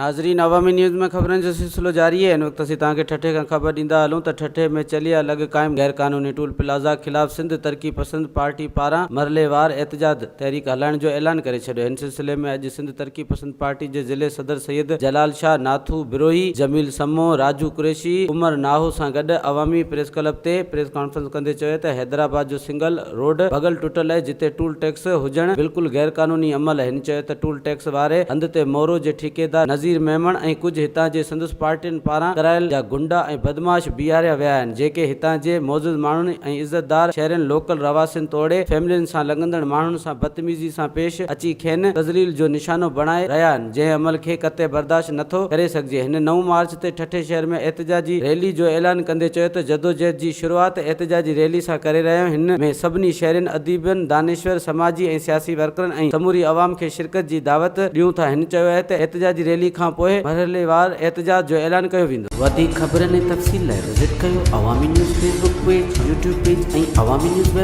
ناظرين عوامي نيوز ۾ خبرن جو سلسلو جاري آهي هن وقت اسين توهان کي ٺٽي کان خبر ڏيندا هلون ته ٺٽي ۾ چليا لڳ قائم غيرقانوني ٽول پلازا خلاف سنڌ ترقي پسند پارٽي پاران مرحليوار احتجاج تحريڪ هلائڻ جو اعلان ڪري ڇڏيو هن سلسلي ۾ اڄ سنڌ ترقي پسند پارٽي جي ضلعي صدر سيد جلال شاهه ناٿو بروهي جميل سمون راجو قريشي عمر ناهو سان گڏ عوامي پريس ڪلب تي پريس ڪانفرنس ڪندي چيو ته حيدرآباد جو سنگل روڊ ڀڳل ٽٽل آهي جتي ٽول ٽيڪس هجڻ بلڪل غيرقانوني عمل آهي. هن چيو ته ٽول ٽيڪس واري هنڌ تي مورو جي ٺيڪيدار نذير ميمڻ ۽ ڪجهه هتان جي سندس پارٽين پاران ڪرايل جا گنڊا ۽ بدمعاش بيهاريا ويا آهن جيڪي هتان جي معزز ماڻهن ۽ عزتدار شهرين لوڪل رهواسين توڙي فيملين سان لڳندڙ ماڻهن سان بدتميزي سان پيش اچي کين تذليل جو نشانو بڻائي رهيا آهن جنهن عمل کي قطعي برداشت نٿو ڪري سگهجي. هن نو مارچ تي ٺٽي شهر ۾ احتجاجي ريلي جو اعلان ڪندي چيو ته جدوجهد جي شروعات احتجاجي ريلي سان ڪري رهيا آهيون هن ۾ سڀني شهرين، اديبن، دانشور، سماجي ۽ سياسي ورڪرن ۽ سموري عوام کي شرڪت جي دعوت ڏيون ٿا هن چيو آهي ته احتجاجي ريلي کان پوء مرحليوار احتجاج جو اعلان ڪيو ويندو. وڌيڪ خبرن ۽ تفصيل لاء وزٽ ڪيو Awami news Facebook page, YouTube page ۽ Awami news web.